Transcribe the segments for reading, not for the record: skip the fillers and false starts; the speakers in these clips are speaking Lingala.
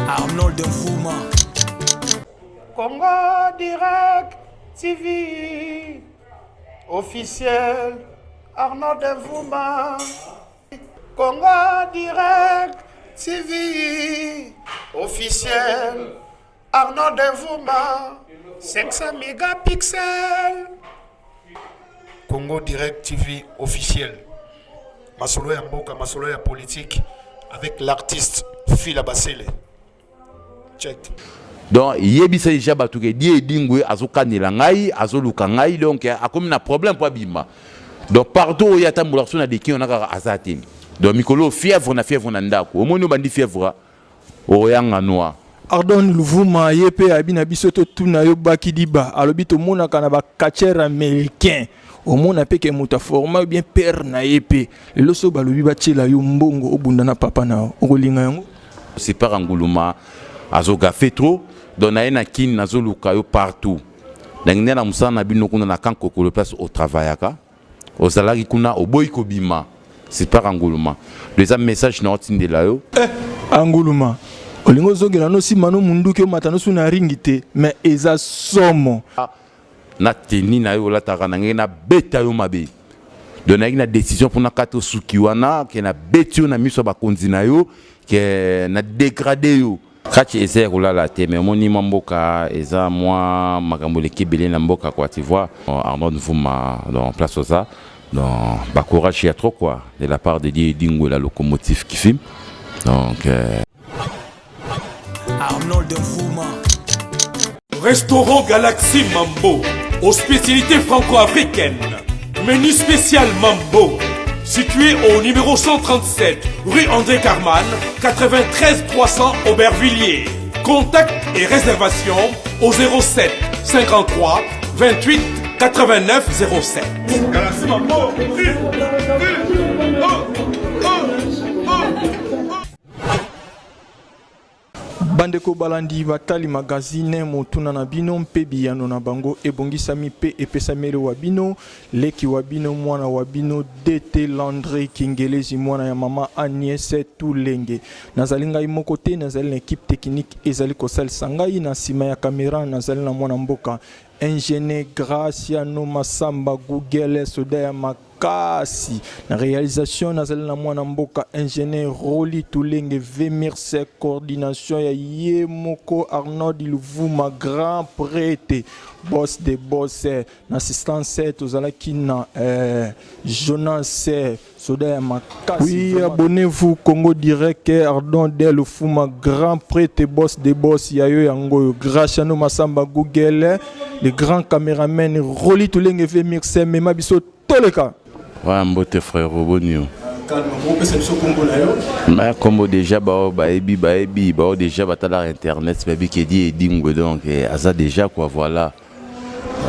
Arnold Mfuma. Congo Direct TV officiel Arnold Mvuma. Congo Direct TV officiel Arnold Mvuma 500 mégapixels. Congo Direct TV officiel. Masolo ya mboka, masolo ya politique avec l'artiste Fila Basele. Check. Donc yebisa deja bato ke die edingwe azokanela ngai, azoluka ngai, donc akomi na problème mpo abima. Donc partout oyo atambolaka so na deki wana kaka aza te. Donc mikolo fièvre na fièvre na ndako, omoni obandi fièvre okoyanga noir. Ardon Luvuma ye mpe abi na biso totuna yo Bakidiba alobi tomonaka na ba catcheur américain omona mpe ke moto aforma bien père na ye mpe lelo so balobi batiela yo mbongo obunda na papa na yo okolinga yango. Separa Nguluma azogafe trop, donc naye na Kin nazoluka yo partout. Ndenge nde na mosala na bino kuna na camp Kokolo place otravaillaka, ozalaki kuna oboyi kobima. Separa Nguluma, eza message na otindela yo. Eh, Anguluma olingi ozongela no nsima no munduki omata no su na ringi te, mais eza somo. Na teni na yo olataka na ngai nabeta yo mabe. Donc nayaki na décision mpona kata osuki wana ke nabeti yo na miso ya bakonzi na yo ke na dégrade yo. Kati eza ya kolala te, mais omoni mwa mboka eza mwa makambo eleki ebele na mboka quoi, tu vois. Arnold Mvuma donc place oza, donc ba courage ya trop quoi de la part de Dieu Edingwe la locomotive qui filme. Donc Arnold Mvuma. Restaurant Galaxy Mambo, aux spécialités franco-africaines. Menu spécial Mambo, situé au numéro 137, rue André Carman, 93 300 Aubervilliers. Contact et réservation au 07 53 28 89 07. Galaxy Mambo, oh, oh, oh. Bandeko balandi batali magazine motuna na bino mpe biyano na bango ebongisami mpe epesameli wa bino leki wa bino mwana wa bino DT Landry Kingelezi mwana ya mama Agnès Tulenge. Nazali ngai moko te, nazali na equipe technique ezali kosalisa ngai na nsima ya kamera. Nazali na mwana mboka Ingénieur Graciano Masamba Google soda ya makasi na réalisation. Nazali na mwana mboka ingénieur Roli Tulenge Vemirse, coordination ya ye moko Arnaud Luvuma grand prêtre boss de boss. Na assistance tozalaki na Jonas soda ya makasi. Oui, abonnez-vous Congo Direct Ardon Del Fuma grand prêtre boss de boss yayo yangoyo Graciano Masamba Google le grand caméraman Roli Tulenge Vemirse mema biso toleka. Ouais, mbote frère boni. Calme, opesa biso kombo na yo. Ma kombo déjà ba bayebi bayebi ba déjà batala internet bayebi ke di edingwe, donc aza déjà quoi, voilà.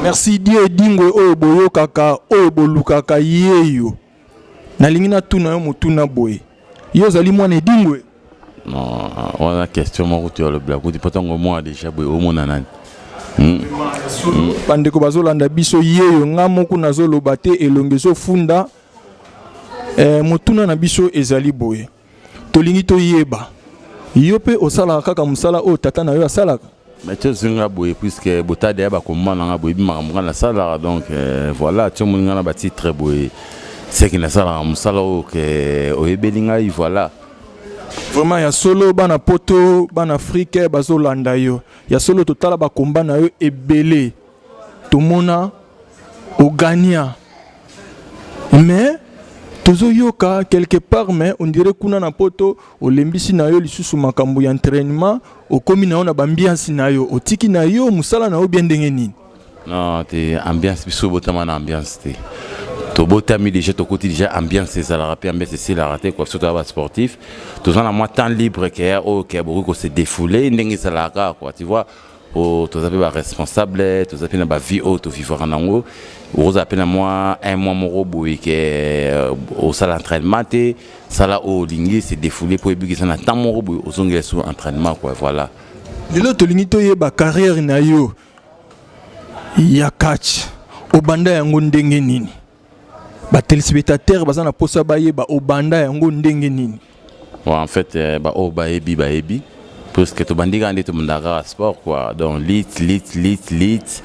Merci Dieu Edingwe oyo boyokaka oyo bolukaka yeyo. Nalingi natuna yo motuna boye. Yo ozali mwana Edingwe? Non, wana question moko tu alobela kuti po ntango mwana déjà boye omona nani? Bandeko bazolanda biso yeyo nga moko nazoloba te elongi ezofunda. Motuna na biso ezali boye. Tolingi toyeba yo mpe osalaka kaka mosala oyo tata na yo asalaka? Mais tozwi nga boye puisque botade ya bakoma na nga boye makambo nga nasalaka, donc voilà, tiomoni nga na batitre boye seki nasalaka mosala oyo ke oyebeli ngai, voilà. Vraiment ya solo bana poto bana Afrique bazolanda yo ya solo, totala bakomba na yo ebele, tomona ogania, mais tozoyoka quelque part, mais on dirait kuna na poto olembisi na yo lisusu makambo ya entraînement, okomi na yo na baambiance na yo, otiki na yo mosala na yo bien ndenge nini? Non te, ambiance biso botama na ambiance te, tobotami déjà tokoti déjà ambiance ezalaka mpe ambiance esilaka te quoi. Biso toza basportif, toza na mwa temps libre ke oyo ke bokoki kose défouler ndenge ezalaka quoi, tu vois. Po toza mpe baresponsable, toza mpe na bavie oyo tovivaka nango. Okozala mpe na mwa un mois moko boye ke osala entraînement te, sala oyo olingi, se défouler mpo oyebiki eza na temps moko boye ozongela sur entraînement quoi, voilà. Lelo tolingi toyeba carrière na yo ya catch obanda yango ndenge nini? Batéléspectateur baza na posa bayeba obanda yango ndenge nini? Ouais, en fait baoyo bayebi bayebi. Puisque tobandi kaka nde tobandaka kaka sport quoi. Donc lit lit lit lit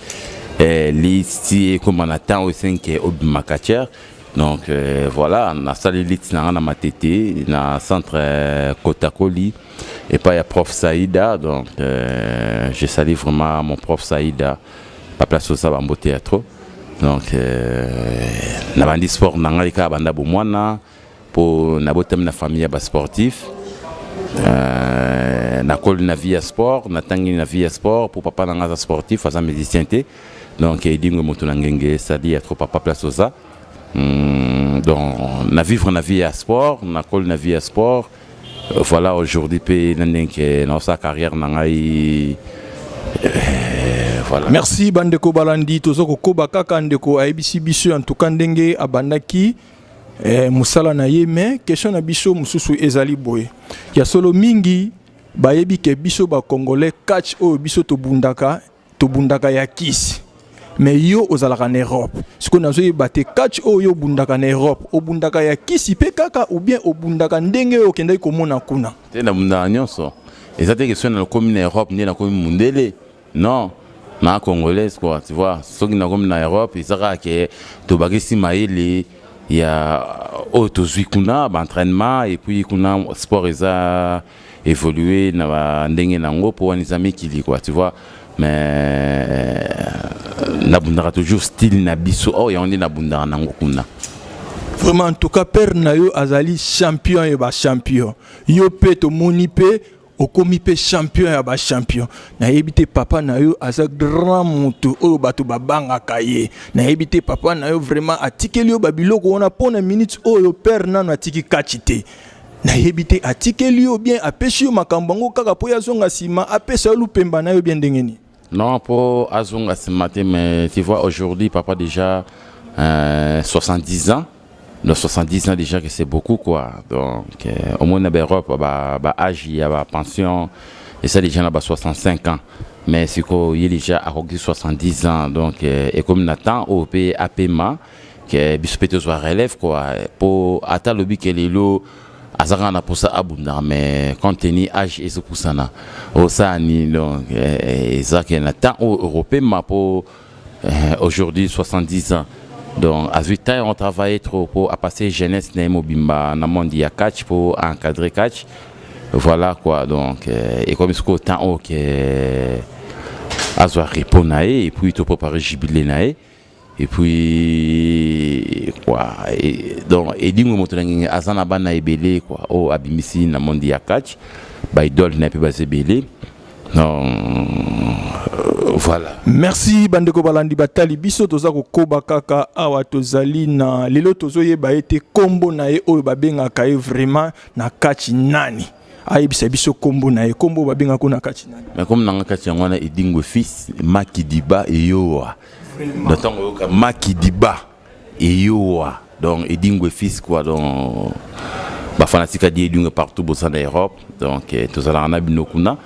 eh, lit ti ekoma na temps oyo esengi obima catcheur. Donc voilà, nasali lit na nga na Matete, na centre Kotakoli, epai ya prof Saïda. Donc je salue vraiment mon prof Saïda, baplace oza bambote ya trop. Donc nabandi sport na ngai kaka banda bomwana, mpo nabotami na famille ya basportif. Nakoli na vie ya sport, natangi na vie ya sport, mpo papa na ngai aza sportif, aza musicien te. Donc Edingwe moto na ngenge, sali ya trop papa, place oza. Donc na vivre na vie ya sport, nakoli na vie ya sport. Voilà, aujourd'hui mpe na ndenge naosala carrière na ngai, voilà. Merci bandeko balandi. Toza kokoba kaka. Ndeko ayebisi biso en tout cas ndenge abandaki mosala na ye. Mais question na biso mosusu ezali boye: ya solo, mingi bayebi ke biso bacongolais, catch oyo biso tobundaka, tobundaka ya kisi. Mais yo ozalaka na Europe, sikoyo nazoyeba te, catch oyo obundaka na Europe, obundaka ya kisi mpe kaka ou bien obundaka ndenge oyo okendaki komona kuna? Te, nabundaka nyonso. Eza te question nakomi na Europe nde nakomi mundele. Non, na congolaise quoi, tu vois. Soki nakomi na Europe, eza kaka ke tobakisi mayele ya oyo tozwi kuna, baentraînement, et puis kuna sport eza évolué na bandenge nango, mpo wana eza mikili quoi, tu vois. Mais nabundaka toujours style na biso oyo, yango nde nabundaka nango kuna. Vraiment, en tout cas, père na yo azali champion ya bachampion. Yo mpe tomoni mpe okomi mpe champion ya bachampion. Nayebi te, papa na yo aza grand moto oyo bato babangaka ye. Nayebi te, papa na yo vraiment atikeli yo babiloko wana mpo na minute oyo père nano atiki kati te. Nayebi te, atikeli yo bien, apesi yo makambo yango kaka mpo ye azonga nsima, apesa yo lupemba na yo bien, ndenge nini? Non, pour azonga nsima te, mais tu vois, aujourd'hui, papa déjà 70 ans. Donc 70 ans déjà, que c'est beaucoup quoi. Donc au moins na Europe ba âge ya ba pension et ça déjà na ba 65 ans. Mais siko il déjà akoki 70 ans, donc et comme na temps oyo pe apema, que biso pe tozwa relève quoi. Po ata lobi ke lelo azalaka na mposa abundaka, mais compte tenu âge ezopusana, osala nini? Donc ezalaki na temps oyo europema, mpo aujourd'hui 70 ans, donc azwi temps, on travaille trop po apasser jeunesse na ye mobimba na monde ya catch po encadrer catch, voilà quoi. Donc ekomi sikoyo temps oyo ke azwa repos na ye, et puis topréparer jubilé na ye, et puis quoi, et, donc Edingwe moto na ngenge aza na bana ebele quoi, oyo abimisi na monde ya catch, baidole na ye mpe baza ebele. Donc voilà. Merci bandeko balandi batali biso. Toza kokoba kaka awa. Tozali na lelo, tozoyeba ete nkombo na ye oyo babengaka ye vraiment na kati nani? Ayebisa biso nkombo na ye, nkombo oyo babengaka na kati nani? Mais comme nanga kati yango wana Edingwe fils Makidiba Eyowa. Donc ntango oyoka Makidiba Eyowa, donc Edingwe fils quoi. Donc bafanatika di Edingwe partout boza na Europe, donc tozalaka na bino kuna.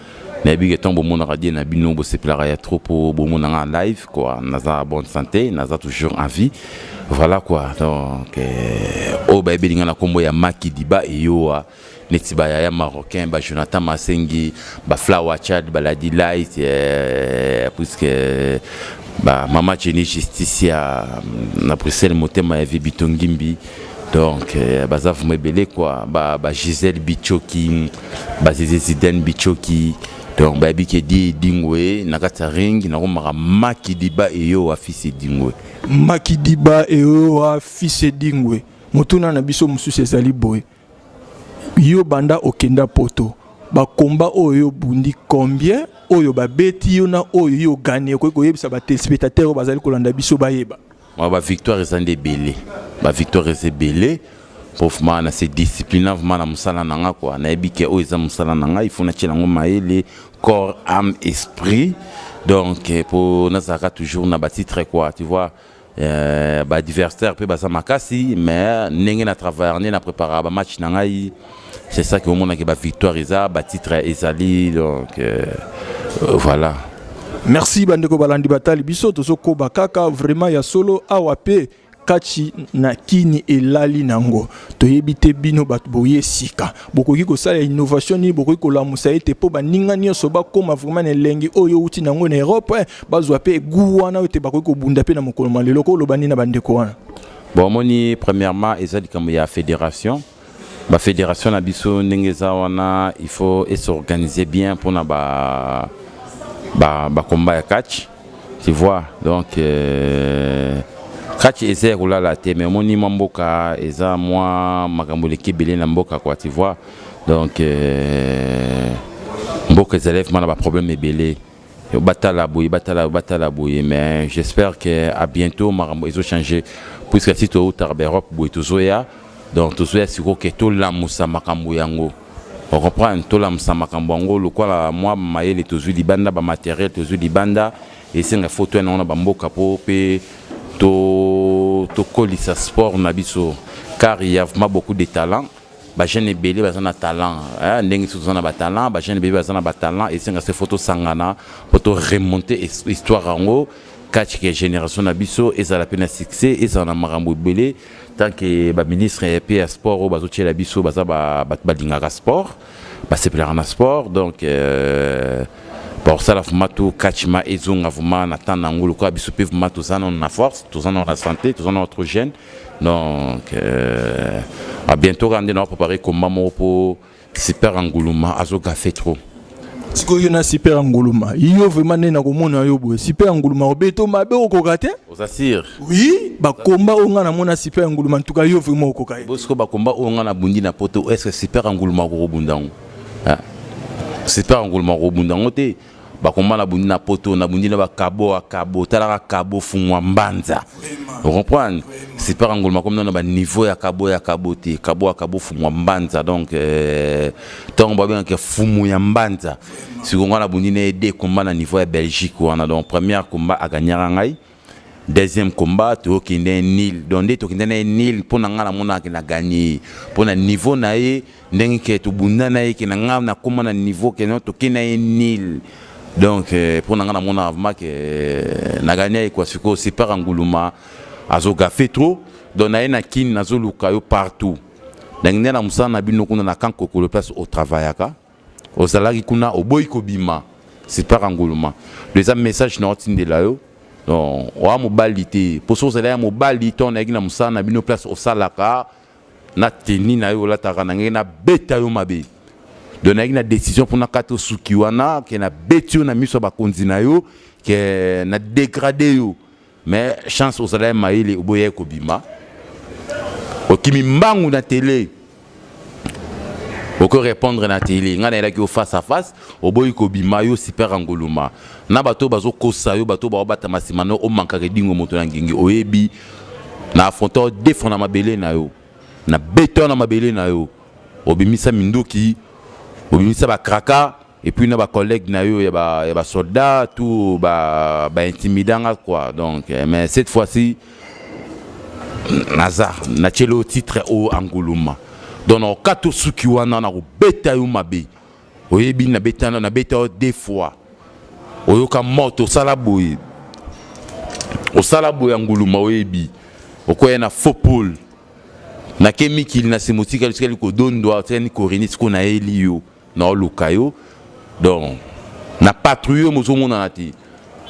Nayebi ke ntango bomonaka die na bino, bosepelaka ya trop, mpo bomonanga en live quoi. Naza bonne santé, naza toujours en vie, voilà quoi. Donc oyo bayebeli nga na nkombo ya Makidiba Eyowa, neti bayaya marocain, bajonathan Masengi, baflower Chad, baladi light, puisque bamama Jenny Justicia na Bruxelles, motema ya vie Bitongimbi. Donc baza vraiment ebele quoi, ba, ba Gisèle Bichoki, bazeze Zidane Bichoki. Donc bayebi ke di Edingwe na kati ya ring nakomaka Makidiba Eyowa fils Edingwe. Makidiba Eyowa fils Edingwe. Motuna na biso mosusu ezali boye: yo banda okenda poto, bakomba oyo obundi combien, oyo babeti yo na oyo yo ogane? Okoki koyebisa batéléspectateur oyo bazali kolanda biso bayeba? Bavictoire eza nde ebele, bavictoire eza ebele, po vraiment na se discipline vraiment na mosala na nga quoi. Nayebi ke oyo eza mosala na nga, il faut natiela yango mayele, corps, âme, esprit. Donc po nazalaka toujours na batitre quoi, tu vois. Baadversaire mpe baza makasi, mais ndenge na travailler, nde na préparer bamatch na ngai, c'est ça ke omonaki bavictoire eza, batitre ezali. Donc voilà. Merci bandeko balandi batali biso. Tozokoba kaka. Vraiment, ya solo, awa mpe catch na kini elali nango. Toyebi te bino bato boye sika bokoki kosala innovation nini, bokoki kolamusa ete mpo baninga nyonso bakóma vraiment na elengi oyo outi nango na Europe, bazwa mpe goût wana oyo te bakoki kobunda mpe na mokolo ma lelo. Koloba nini na bandeko wana? Bon, omoni, premièrement eza likambo ya fédération. Bafédération na biso ndenge eza wana, il faut es'organiser bien mpona bacombat ya catch, tu vois. Donc catch eza ya kolala te, mais omoni mwa mboka eza mwa makambo eleki ebele na mboka quoi, tu vois. Donc mboka ezali vraiment na baproblème ebele, batala boye, batala, batala boye, mais j'espère que à bientôt makambo ezochanger, puisque si toutaka baEurope boye, tozoya. Donc tozoya sikoyo ke tolamusa makambo yango, ocomprendre, tolamusa makambo yango lokola mwa mayele tozwi libanda, bamatériel tozwi libanda, esenga fo toya nango na bamboka mpo mpe tokolisa sport na biso, car il y a vraiment beaucoup de talent. Bajeune ebele baza na talent, ndenge so toza na batalent, bajeune ebele baza na batalent. Esenga se fo tosangana mpo toremonte histoire yango, catch ke génération na biso ezala mpe na succès, ezala na makambo ebele. Tant que baministre mpe ya sport oyo bazotiela biso baza bato balingaka sport, basepelaka na sport, donc bakosala vraiment to catch ma ezonga vraiment na temps nango, lokola biso mpe vraiment toza nano na force, toza nano na santé, toza nano trop jeune. Donc à bientôt kaka nde na préparé combat moko mpo Super Nguluma azogafe trop. Sikoyo yo na Super Nguluma, yo vraiment nde nakomona yo boye, Super Nguluma obeto mabe, okoka te. Oza sûr? Oui, bakomba oyo nga namona Super Nguluma, en tout cas yo vraiment okoka ye. Bosiko bakomba oyo nga nabundi na poto, est ce que Super Nguluma akokobunda yango? Super Nguluma akokobunda yango te. Bakomba nabundi na poto, nabundi na bakabo, akabo, talaka kabo fungwa mbanza, ocomprendre. Super Nguluma komi nano baniveau ya kabo, ya kabo te, kabo akabo fungwa mbanza. Donc ntongo babengaka fumu ya mbanza. Sikoyo nga nabundi na ye deux combat na niveau ya Belgique wana. Donc première combat aganyaka ngai, deuxième combat tokende nil. Donc nde tokende na ye nil, mpo na ngai namonaka na gagné mpo na niveau na ye, ndenge ke tobunda na ye, ke na ngai nakóma na niveau ke no tokende na ye nil. Donc mpo na ngai namonaka vraiment ke na gagné ye quoi. Sikoyo Super Nguluma azogafe trop. Donc na ye na Kini, nazoluka yo partout. Ndenge nde na mosala na bino kuna na Kankokolo, place otravaillaka, ozalaki kuna, oboyi kobima. Super Nguluma, eza message na otindela yo. Donc oya mobali te, mpo soki ozali ya mobali to nayaki na mosala na bino, place osalaka, na teni na yo olataka na ngai, nabeta yo mabe. Donc nayaki na décision mpona kati osuki wana ke nabeti yo na miso ya bakonzi na yo, ke na dégrade yo. Mais chance ozala ya mayele, oboyaki kobima, okimi mbangu na télé, oko répondre na télé. Ngai nayelaki yo face à face, oboyi kobima. Yo Super Nguluma na bato oyo bazokosa yo, bato oyo baobatama nsima no, omankaka edingo moto na ngingi. Oyebi na affronte yo deux fois na mabele na yo, na beta yo na mabele na yo, obimisa minduki, obimisa bakraka, et puis na bacollègue na yo ya basoldat, tout baintimidanga quoi. Donc mais cette fois-ci naza natieli yo titre oyo Anguluma. Donc na okata osuki wana, na kobeta yo mabe. Oyebi nabeta, nabeta yo deux fois, oyoka moto, osala boye, osala boye ya Nguluma. Oyebi okoya na faux pole, nake mikili na nsima, otikali, otikali kodondwa, otikali korini. Sikoyo nayeli yo, naoluka yo. Donc na patrouille oyo mozomonana te,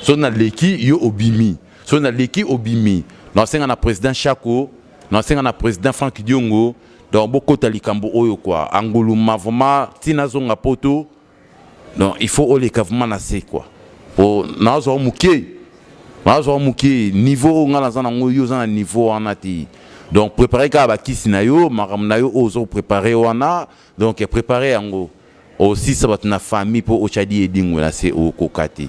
so naleki yo obimi, so naleki obimi. Naosenga na président Chako, naosenga na président Frank Diongo, donc bokota likambo oyo quoi. Anguluma vraiment, ntina azonga poto, donc il faut oleka vraiment na se quoi, po nazwa moke, nazwa moke. Niveau oyo ngai naza nango, yo oza na niveau wana te. Donc préparé kaka bakisi na yo, makambo na yo oyo oza koprépare wana. Donc préparé yango, osisa bato na famille mpo otyadi edingwe na se, okoka te.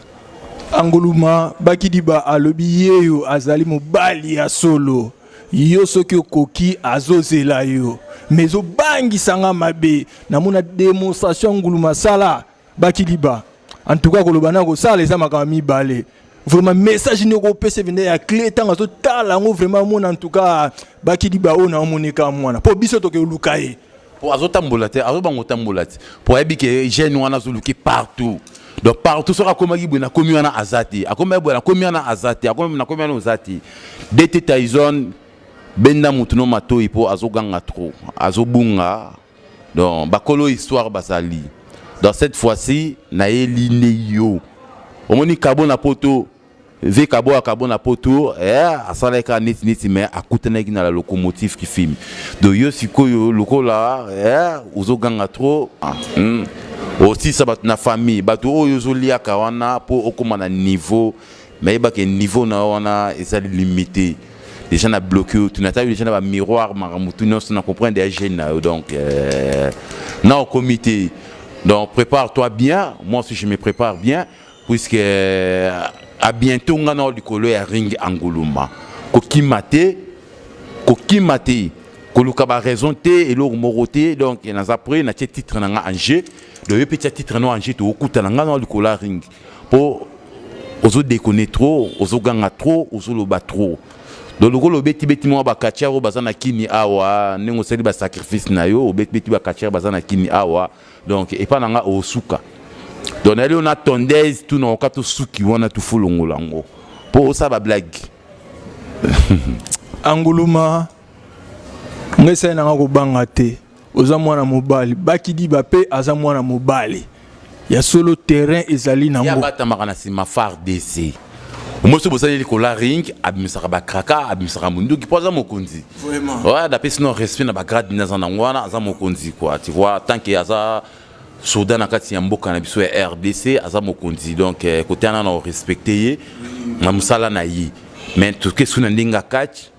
Anguluma Bakidiba alobi yeyo azali mobali ya solo. Yo soki okoki, azozela yo, mais ezobangisanga mabe. Namona démonstration Nguluma asala. Bakidiba, en tout cas koloba na kosala eza makambo mibale. Vraiment message nde okopesa vende ya clé ntango azotala yango, vraiment amona. En tout cas Bakidiba oyo naomoneka mwana mpo biso tokoluka ye. Po azotambola te, azobanga otambola te, po ayebi ke jeune wana azoluki partout. Donc partout soki akomaki boye, nakomi wana aza te, akomaki boye, nakomi wana aza te, akomi, nakomi wana oza te. DT Tyson. Benda mutu no matoyi po azoganga trop, azobunga. Donc bakolo histoire bazali. Donc cette fois-ci nayeli nde yo. Omoni kabo na poto ve kabo ya kabo na poto eh, asalaki kaka neti neti mais akutanaki na la locomotive qui filme. Donc yo sikoyo lokola eh, ozoganga trop Osilisa bato na famille, bato oyo ozoliaka wana po okóma na niveau, mais yeba ke niveau na yo wana eza limité. Déjà na bloqué yo, tu natali déjà na ba miroir, makambo tu nyonso na comprendre ya jeune na yo. Donc na okomi te. Donc prépare-toi bien, moi aussi je me prépare bien, puisque à bientôt nga na likolo ya ring. Anguluma, kokima te, kokima te, koluka ba raison te, eloko moko te. Donc naza prêt, natie titre na nga en jeu. Donc yo mpe tia titre no en jeu, tokokutana nga na likolo ya ring, mpo ozodéconner trop, ozoganga trop, ozoloba trop. Donc lokola obetibeti mwa bacatcheurs oyo baza na kini awa, ndenge osali basacrifice na yo, obetibeti bacatcheurs baza na kini awa, donc epa na nga osuka. Donc nayeli yo na tondeuse tuna oka tosuki wana, tufolongola yango mpo osala bablague. Anguluma, ngai esali nanga kobanga te. Oza mwana mobali, Bakidiba mpe aza mwana mobali ya solo. Terrain ezali ye nango. Abatamaka na nsima FARDC. Omosi bosali likolo ya ring, abimisaka bakraka, abimisaka munduki mpo aza mokonzi. Ouais, napesi no respect na bagrade nde aza nango wana, aza mokonzi quoi, tu vois. Tant que aza soda na kati ya mboka na biso ya RDC, aza mokonzi. Donc kote wana na orespecte ye na mosala na ye, mais toke su na ndenge akati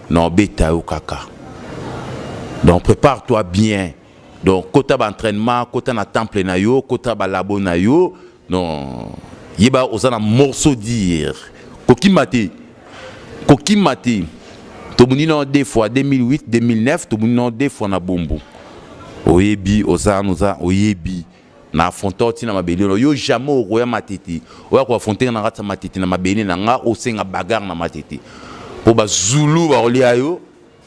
na obeta yo kaka. Donc prépare-toi bien. Donc kota baentraînement, kota na temple na yo, kota balabo na yo. Non, yeba oza na morceau dire, kokima te, kokima te. Tobuni na deux fois, 2008, 2009, tobuni na deux fois na bombo. Oyebi oza wana, oza oyebi na affronter ntina mabele oyo. Yo jamais okoya Matete, oya koaffronter na kati ya Matete na mabele na nga, osenga bagarre na Matete mpo bazulu bakolia yo.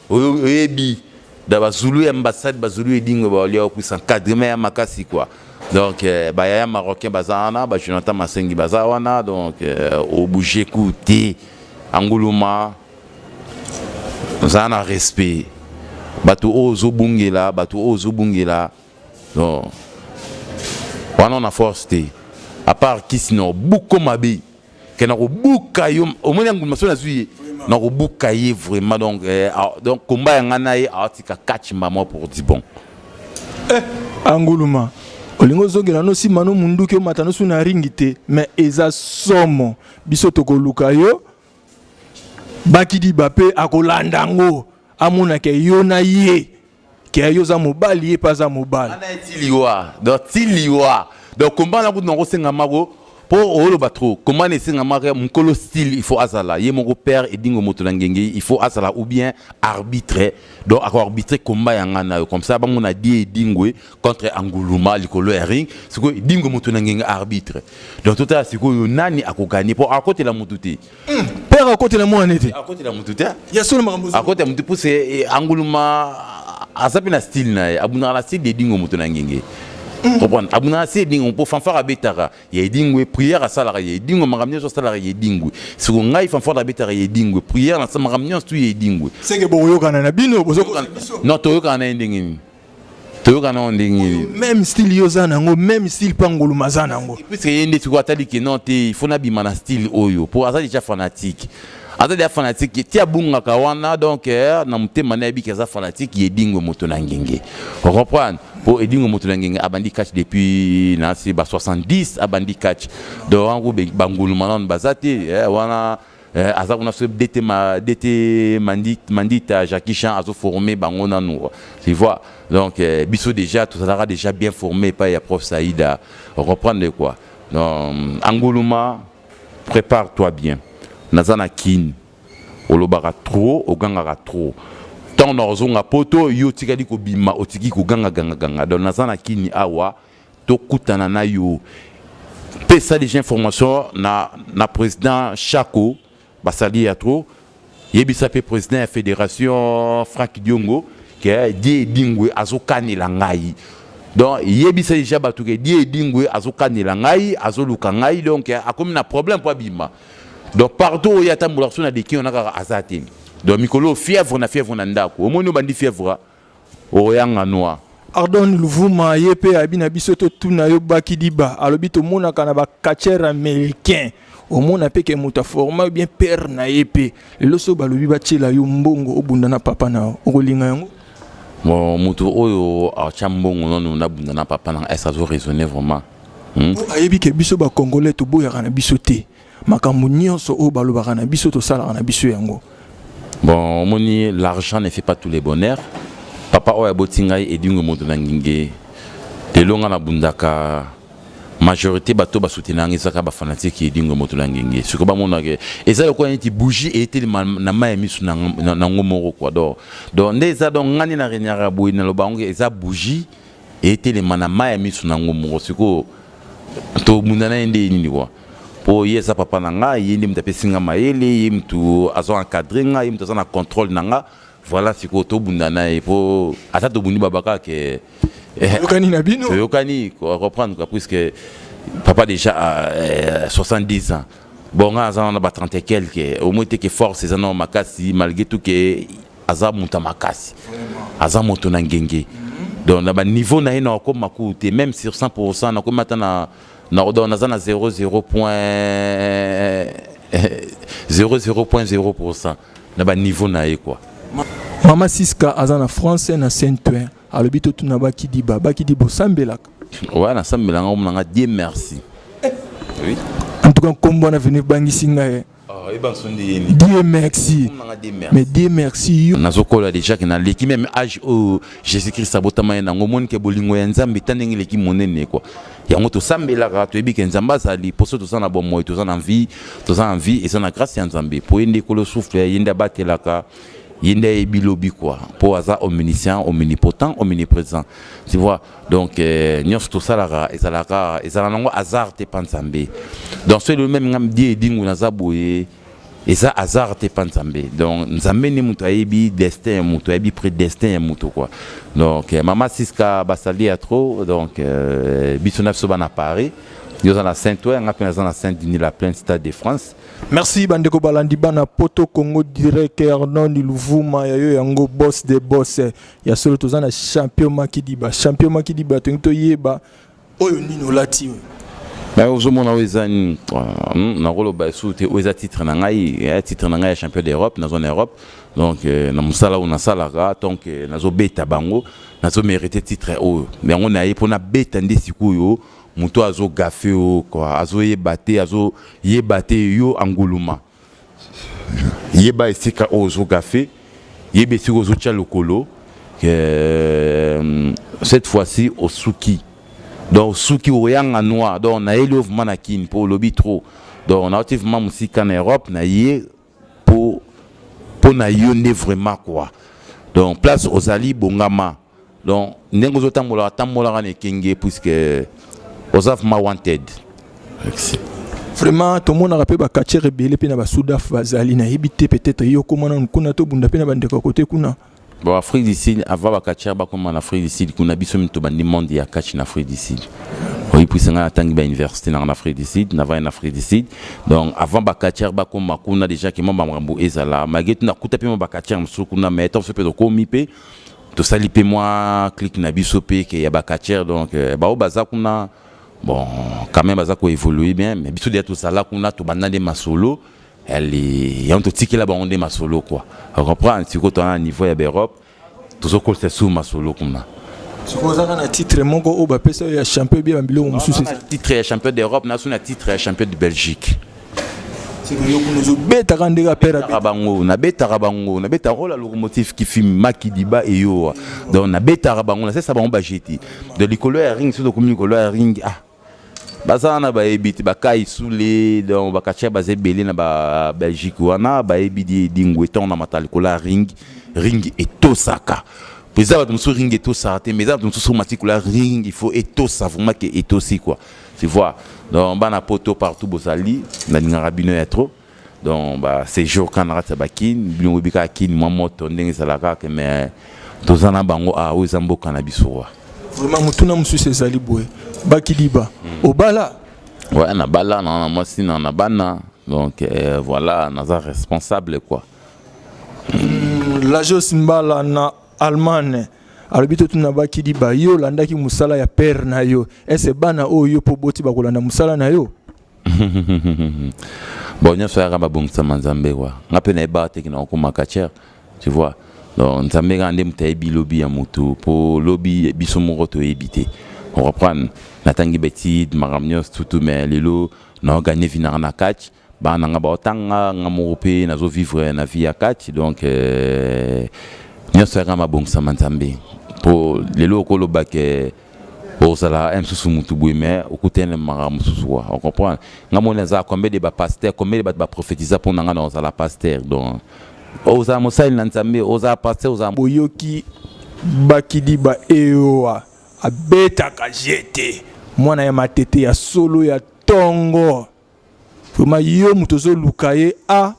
Oyebi da bazulu ya ambassade, bazulu edingwe baolia yo, puisa encadrement ya makasi quoi. Donc bayaya marocain baza wana, bajonathan Masengi baza wana. Donc obouge ku te. Anguluma, oza na respect, bato oyo ozobungela, bato oyo ozobungela. Donc wana na force te, à part kisi na obuko mabe ke na kobuka yo. Omoni Anguluma, so nazwi ye na kobuka ye vraiment. Donc donc komba ya ngai na ye aotika kachimba moi pour du bon. Eh, Anguluma, olingi ozongela no nsima no munduki, omata no su na ringi te, mais eza somo. Biso tokoluka yo, Bakidiba mpe akolanda yango, amonaka yo na ye ke yo oza mobali, ye mpe aza mobali. Ana ye ti liwa. Donc ti liwa. Donc komba na kutu nakosenga mako mpo oloba trop. Komba na esengamaka mokolo style, il faut azala ye moko père Edingo moto na ngenge, il faut azala ou bien arbitre. Donc akoarbitre komba ya nga na yo, comme ça bamona die Edingwe contre Anguluma likolo ya ring. Sikoyo Edingwe moto na ngenge arbitre. Donc totala sikoyo nani akoganye, mpo akotela motu te. Père akotela mwana te. Akotela motu te. Ya solo makambo. Akotela motu mpo se Anguluma aza mpe na style na ye, abundaka na style Edingo moto na ngenge, comprendre? Abundaka na style Edingo mpo fanfare abetaka ya Edingwe, prière asalaka ya Edingwe, makambo nyonso asalaka ya Edingwe. Siko ngai fanfare abetaka ya Edingwe, prière na makambo nyonso tu ya Edingwe. Seke bokoyokana na bino, bozokosa biso. Non, toyokana na ye ndenge nini? Toyokana na ndenge nini? Même style yo oza nango, même style mpe Nguluma aza nango. Puisque ye nde sikoyo atali ke non te, il faut nabima na style oyo mpo aza déjà fanatique, aza déjà fanatique ti abungaka wana. Donc na motema nayebiki aza fanatique ye Edingwe moto na ngenge, ocomprendre? Mpo Edingwe moto na ngenge abandi catch depuis nasi ba 70, abandi catch. Donc wango banguluma nano baza te wana. Aza kuna so DT, ma, DT Mandita Jackie Chan azoforme bango nanu, tu vois. Donc biso déjà tozalaka déjà bien formé epai ya prof Saïda, reprendre quoi. Donc Anguluma, prépare-toi bien, naza na kini. Olobaka trop, ogangaka trop. Ntango na ozonga poto, yo otikali kobima, otiki kogangagangaganga. Donc naza na kini awa, tokutana na yo. Pesa déjà information na président Chako, basali ya trop. Yebisa mpe président ya fédération Frank Diongo ke die Edingwe azokanela ngai. Donc yebisa déjà bato ke die Edingwe azokanela ngai, azoluka ngai. Donc akomi na problème mpo abima. Donc partout oyo atambolaka so na deki wana kaka aza te. Donc mikolo fièvre na fièvre na ndako, omoni obandi fièvre, okoyanga noir. Ardon Luvuma ye mpe abi na biso totuna yo Bakidiba. Alobi tomonaka na bacatcheurs américain, omona mpe ke moto aforma bien père na ye mpe. Lelo so balobi batiela yo mbongo, obunda na papa na yo, okolinga yango? Bon, moto oyo atya mbongo nanu nabunda na papa na, est azo raisonner vraiment? Ayebi ke biso bacongolais toboyaka na biso te. Makambo nyonso oyo balobaka na biso, tosalaka na biso yango. Bon, omoni, l'argent ne fait pas tous les bonheurs. Papa oyo aboti ngai, Edingo moto na nginge, lelo nga nabundaka, majorité bato basoutenanga ezaka bafanatiques Edingo moto na ngenge. Sikoyo bamonaka eza lokola neti bougie etelema na mai ya miso nango moko quoi. Donc nde eza, donc nga nde na renyaka boye, naloba yango eza bougie etelema na mai ya miso nango moko. Sikoyo tobunda na ye nde nini quoi? Mpo ye eza papa na ngai, ye nde moto apesi nga mayele, ye moto azo encadre nga, ye moto aza na contrôle na nga. Voilà, sikoyo tobunda na ye mpo ata tobundi, babaka ke Toyokani na bino. Toyokani, reprendre quoi, puisque papa déjà a 70 ans. Bon, nga aza wana ba 30 et quelque, au moins te ke force eza nao makasi malgré tout ke aza moto ya makasi, aza moto na ngenge. Donc na baniveau na ye na okóma kutu te, même sur 100 nakomi ata na, donc naza na 00 point 00.0% na baniveau na ye quoi. Mama Siska aza na France, na Saint-Ouen. Alobi totuna Bakidiba, Bakidiba, osambelaka? Ouais, nasambelanga, omonanga, Dieu merci, oui. En tout cas nkombo wana venu bangisi ngai. Oh, eba nsondi yeni. Dieu merci. Omonanga, Dieu merci. Mais Dieu merci yo. Nazokola déjà ke naleki même âge oyo Jésus Christ abotama ye nango. Omoni ke bolingo ya Nzambe ta ndenge eleki monene quoi. Yango tosambelaka, toyebi ke Nzambe azali poso. Toza na bomoi, toza na vie, toza na vie, eza na grâce ya Nzambe, po ye nde ekolo souffle, ye nde abatelaka, ye nde ayebi lobi quoi, mpo aza omniscient, omnipotent, omniprésent, tu vois. Donc nyonso tosalaka ezalaka, ezala nango hasard te mpa Nzambe. Donc so elelo même nga die Edingu naza boye, eza hasard te mpa Nzambe. Donc Nzambe nde moto ayebi destin ya moto, ayebi prédestin ya moto quoi. Donc mama Siska basali ya trop. Donc biso na biso bana Paris, yo oza na Saint-Ouen, nga mpe naza na Saint Denis la Plaine, Stade de France. Merci bandeko balandi bana poto Congo Direct. Arnold Luvuma ya yo yango, boss de boss ya solo. Toza na champion Makidiba. Champion Makidiba, tongi toyeba oyo nini olati oyo. Mais ozomona oyo eza nini? Nakoloba esusu te. Oyo eza titre na ngai, ya titre na ngai ya champion d'Europe. Naza na Europe, donc na mosala oyo nasalaka, donc nazobeta bango, nazomérite titre oyo. Yango na ye mpo nabeta nde sikoyo moto azogafe oyo quoi, azoyeba te, azoyeba te. Yo anguluma, yeba esika oyo ozogafe, yeba esika ozotya lokolo. Cette fois-ci osuki, donc osuki, oyanga noir. Donc nayeli oyo vraiment na Kini mpo olobi trop. Donc nauti vraiment mosika na Europe, na ye mpo na yo nde vraiment quoi. Donc place ozali, bongama. Donc ndenge ozotambolaka, tambolaka na ekenge, puisque oza vraiment wanted. Merci. Vraiment tomonaka mpe bacatcheurs ebele mpe na basudaf bazali. Nayebi te, peut-être yo okóma nanu kuna, tobunda mpe na bandeko ya kote kuna. Bon, Afrique du Sud, avant bacatcheurs bakóma na Afrique du Sud kuna, biso mito bandi monde ya catch na Afrique du Sud. Oyi puise ngai natangi bauniversité nanga na Afrique du Sud, navandi na Afrique du Sud. Donc avant bacatcheurs bakóma kuna, déjà ke mwa bamakambo ezala, malgré tout nakuta mpe mwa bacatcheurs mosusu kuna. Mais ntango so mpe tokómi mpe tosali mpe mwa clique na biso mpe ke ya bacatcheurs. Donc bao baza kuna, bon, quand même baza koévolue bien, mais biso deja tosala kuna, tobanda nde masolo ali yango, totikela bango nde masolo quoi, comprendre. Sikoyo toza na niveau ya baEurope, tozokolisa su masolo kuna. Sikoyo ozaka na titre moko oyo bapesa oyo ya champion bia babiloko mosusu? Na titre ya champion d'Europe, nasu na titre ya champion de Belgique. Yo kuna ozobetaka ndenge apera? Nabetaka bango, nabetaka bango, nabetaka oyo la locomotive qui fume, Makidiba eyowa. Donc nabetaka bango, nasesa bango bajeti. Donc likolo ya ring, soki tokomi likolo ya ring, ah, baza wana, bayebi te bakai sule. Donc bacatcheurs baza ebele na baBelgique wana, bayebi di dingwe. Ntongo na mata likolo ya ring, ring etosaka po eza bato mosusu ring etosaka te, mais eza bato mosusu mati likolo ya ring, il faut etosa vraiment ke etosi quoi, tu vois. Donc bana poto partout bozali, nalingaka bino ya trop. Donc ba séjour kana kati ya bakini, bino oyebi kaka Kini mwa moto ndenge ezalaka kaka, mais toza na bango a oyo eza mboka na biso wa. Vraiment, motuna mosusu ezali boye, Bakidiba, obala? Ouais, na bala na mwasi na bana. Donc voilà, naza responsable quoi. Lajos Mbala na Allemagne alobi totuna bakidi ba yo olandaki mosala ya père na yo ese bana oyo yo mpo oboti bakolanda mosala na yo? Bon, nyonso yaka babongisama Nzambe kwa nga mpe nayebaka te ke nakokoma catcheur, tu vois. Donc Nzambe kaka nde moto ayebi lobi ya motu, mpo lobi biso moko toyebi te. Oreprendre, natangi baétude, makambo nyonso tutu, mais lelo naoganye vie nanga na catch. Bana na nga baotanga, nga moko mpe nazovivre na vie ya catch. Donc nyonso yaka mabongisama Nzambe, mpo lelo okoloba ke ozala un mosusu mutu boye, mais okutani makambo mosusu kwa. Ocomprendre, nga moni aza combien de bapasteur, combien de bato baprophétisa mpo na nga na ozala pasteur. Donc ozala mosali na Nzambe, ozala pasteur, ozala Boyoki bakidi ba eoa abetaka jete mwana ya Matete ya solo ya tongo. Vraiment, yo moto ozoluka ye, a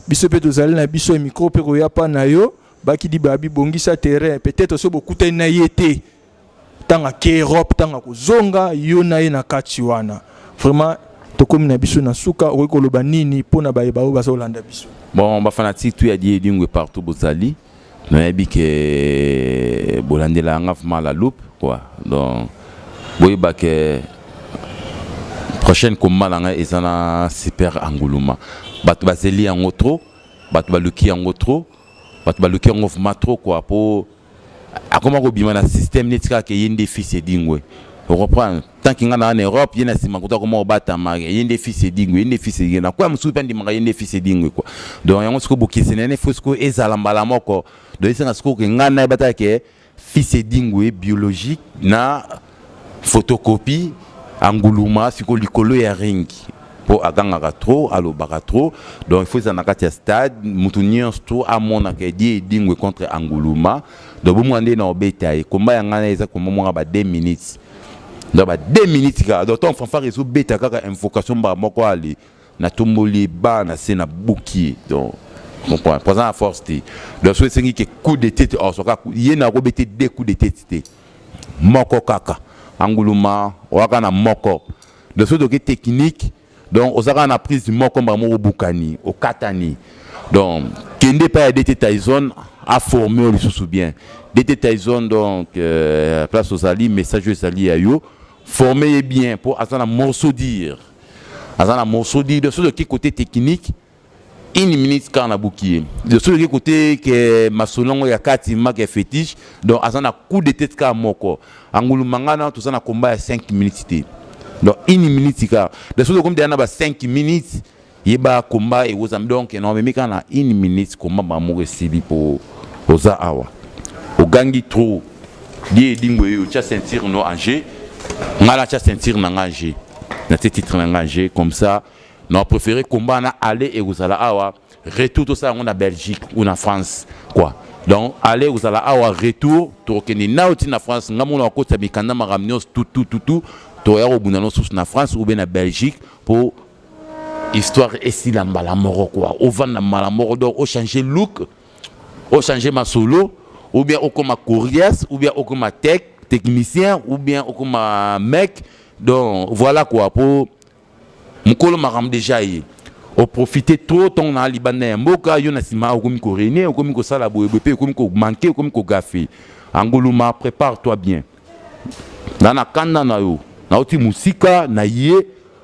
biso mpe tozali na biso ya micro mpe koya pa na yo. Bakidi babi bongisa terrain, peut-être so bokutani na ye te ntango ake Europe, ntango akozonga, yo na ye na kati wana. Vraiment, tokomi na biso na suka. Okoki koloba nini mpona bayeba oyo bazolanda biso? Bon, bafanatique tu ya Die Edingwe partout bozali, nayebi ke bolandela yanga vraiment la loupe quoi. Donc boyeba ke prochaine combat na ngai eza na Super Anguluma. Bato bazeli yango trop, bato baluki yango trop, bato baluki yango vraiment trop quoi, po akoma kobima na système neti kaka ye nde fils Edingwe. Oreprendre, tant que nga na na Europe, ye na nsima kuta akoma kobatama ye nde fils Edingwe, ye nde fils Edingwe. Na kwa mosusu mpe andimaka ye nde fils Edingwe quoi. Donc yango sikoyo bokeseni ene, fo sikoyo ezala mbala moko. Donc esenga sikoyo ke ngai nayeba taka ke fils Edingwe biologique na photocopie Anguluma sikoyo likolo ya ring, mpo agangaka trop, alobaka trop. Donc il faut ezala na kati ya stade, motu nyonso to amonaka Die Edingwe contre Anguluma. Donc bomona nde na obeta ye. Komba ya ngai eza komba moko ba 2 minutes, donc ba 2 minutes kaka. Donc ntango fanfare ezobeta kaka invocation, mbala moko ale natomboli ba na se, nabuki ye. Donc comprendre, présent na force te. Donc so esengi ke coup de tête, osoka ye na akobete deux coups de tête te, moko kaka. Anguluma oyaka na moko. Donc soki toke technique, donc oza kaka na prise moko, mbala moko obukani, okatani. Donc kende epai ya DT Tyson, aforme yo lisusu bien. DT Tyson, donc place ozali, message oyo ezali ya yo, forme ye bien, mpo aza na morceau dire, aza na morceau dire. Donc soki toke côté technique, une minute kaka na buki ye. Donc soki toke côté ke masolongo ya kati, maka ya fétiche, donc aza na coup de tête kaka moko. Anguluma, nga na toza na combat ya 5 minutes te, donc une minute kaka. Donc soki tokomi deya na ba 5 minutes, yeba combat ekozama. Donc na omemi kaka na une minute, combat mbala moko esili, mpo oza awa ogangi trop. Die Edingwe, oyo tia ceinture no en jeu, ngai natia ceinture na ngai en jeu, natie titre na ngai en jeu. Comme ça na préféré combat na aller ekozala awa, retour tosala yango na Belgique ou na France quoi. Donc aller ekozala awa, retour tokokende nao ti na France. Ngai mona bakotisa mikanda, makambo nyonso tutututu, toya kobunda no susu na France ou bien na Belgique, mpo histoire esila mbala moko quoi. Ovanda mbala moko, donc ochange look, ochange masolo, ou bien okoma coriace, ou bien okoma tech technicien, ou bien okoma mec. Donc voilà quoi, po mokolo makambo déjà ye oprofite trop ntongo na libanda ya mboka. Yo na nsima okomi korene, okomi kosala boyeboye, mpe okomi komanke, okomi kogafe. Anguluma, prépare toi bien. Na na kanda na yo, nauti mosika na ye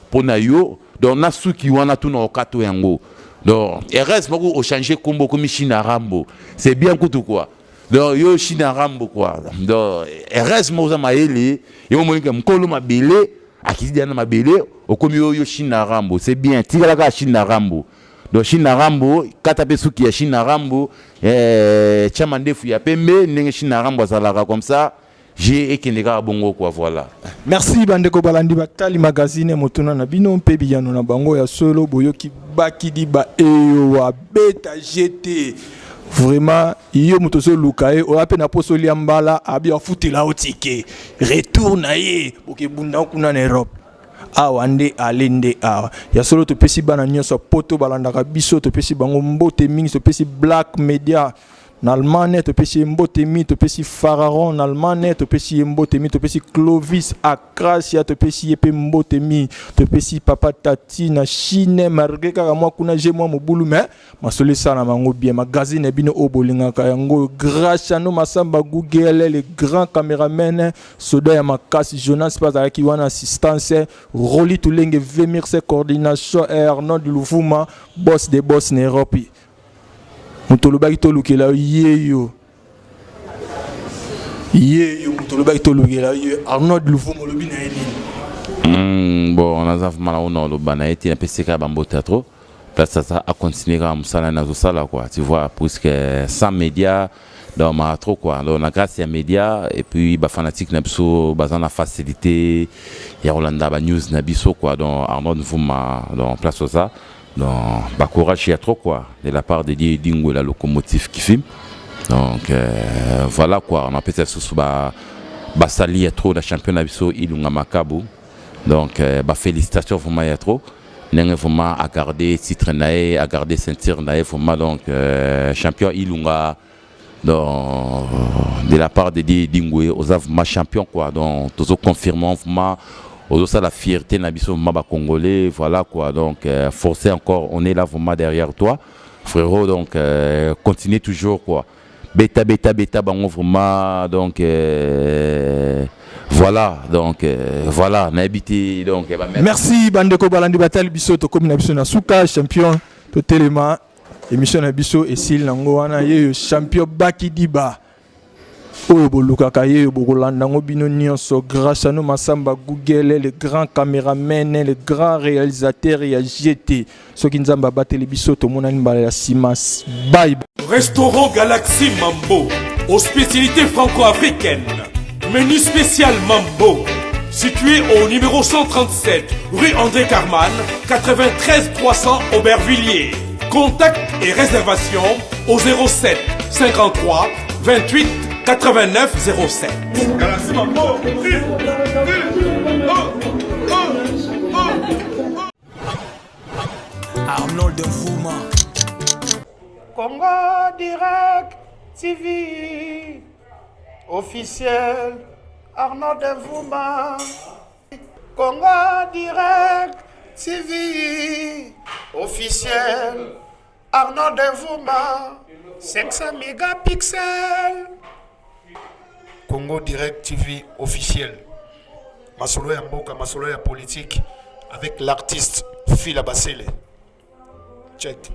mpo na yo. Donc na suki wana tuna okato yango. Donc heureusement moko ochange kombo, okomi China Rambo, c'est bien kutu quoi. Donc yo China Rambo quoi. Donc heureusement oza mayele, yo moninga mokolo mabele akiti dia na mabele, okomi yo yo China Rambo, c'est bien. Tikala kaka China Rambo. Donc China Rambo, kata mpe suki ya China Rambo, tia mandefu ya pembe ndenge China Rambo azalaka. Comme ça je ekende kaka bongo quoi, voilà. Merci bandeko balandi batali magazine Motuna na bino mpe biyano na bango. Ya solo, boyoki bakidi ba eyo abeta gt. Vraiment, yo moto ozoluka ye, oya mpe na poso olia mbala, abi afutela yo ticket retour na ye, bokebunda kuna na Europe. Awa nde ale nde awa. Ya solo, topesi bana nyonso ya Poto balandaka biso, topesi bango mbote mingi. Topesi Black Media. Na Allemagne, topesi ye mbote mi. Topesi Pharaon na Allemagne, topesi ye mbote mi. Topesi Clovis Akrasia, topesi ye mpe mbote mi. Topesi papa Tati na Chine, malgré kaka mwa kuna je mwa mobulu, mais masolo esalama yango bien. Magazine ya bino oyo bolingaka yango, Graciano Masamba Google, le grand caméraman, soda ya makasi. Jonas mpe azalaki wana, assistance. Roli Tulenge Vemirse, coordination. Arnold Luvuma, boss de boss na Europe. Moto olobaki tolukela ye yo, ye yo moto olobaki tolukela ye, Arnold Luvuma, olobi na ye nini? Bon, naza vraiment na ona oloba na ye te. Napesi kaka bambote ya trop. Place aza, acontinue kaka mosala nazosala quoi, tu vois, puisque sans média, donc maka trop quoi. Donc na grâce ya média et puis bafanatique na biso baza na facilité ya kolanda banews na biso quoi. Donc Arnold Mvuma, donc place oza, donc bacourage ya trop quoi, de la part de Dieu Dingo, la locomotive qui filme. Donc voilà quoi. On apesa susu ba basali ya trop na champion na biso Ilunga Makabu. Donc bafélicitation vraiment ya trop, ndenge vraiment a garder titre na ye, a garder ceinture na ye vraiment. Donc champion Ilunga, donc de la part de Dieu Dingwe, oza vraiment champion quoi. Donc tozo confirmer vraiment, ozosala fierté na biso vraiment bacongolais, voilà quoi. Donc forcé encore, on est là vraiment derrière toi, frérot. Donc continuez toujours quoi, beta beta beta bango vraiment. Donc voilà, donc voilà, nayebi te. Donc bah, merci bandeko balandi batali biso. Tokomi na biso na suka. Champion, totelema, émission na biso esili nango wana. Yeyo champion Bakidiba oyo bolukaka, ye oyo bokolanda yango bino nyonso. Graciano Masamba Google, le grand caméraman, le grand réalisateur ya GT. Soki Nzambe abateli biso, tomonani mbala ya nsima. Bye. Restaurant Galaxy Mambo, aux spécialités franco-africaines. Menu spécial Mambo. Situé au numéro 137, rue André Carman, 93 300 Aubervilliers. Contact et réservation au 07 53 28 89 07. Galaxy Mambo. Oh, oh, oh. Arnold Mfuma. Congo Direct TV officiel, Arnold Mvuma. Congo Direct TV officiel, Arnold Mvuma, 500 mégapixels. Congo Direct TV officiel, masolo ya mboka, masolo ya politique, avec l'artiste Fila Basele. Check.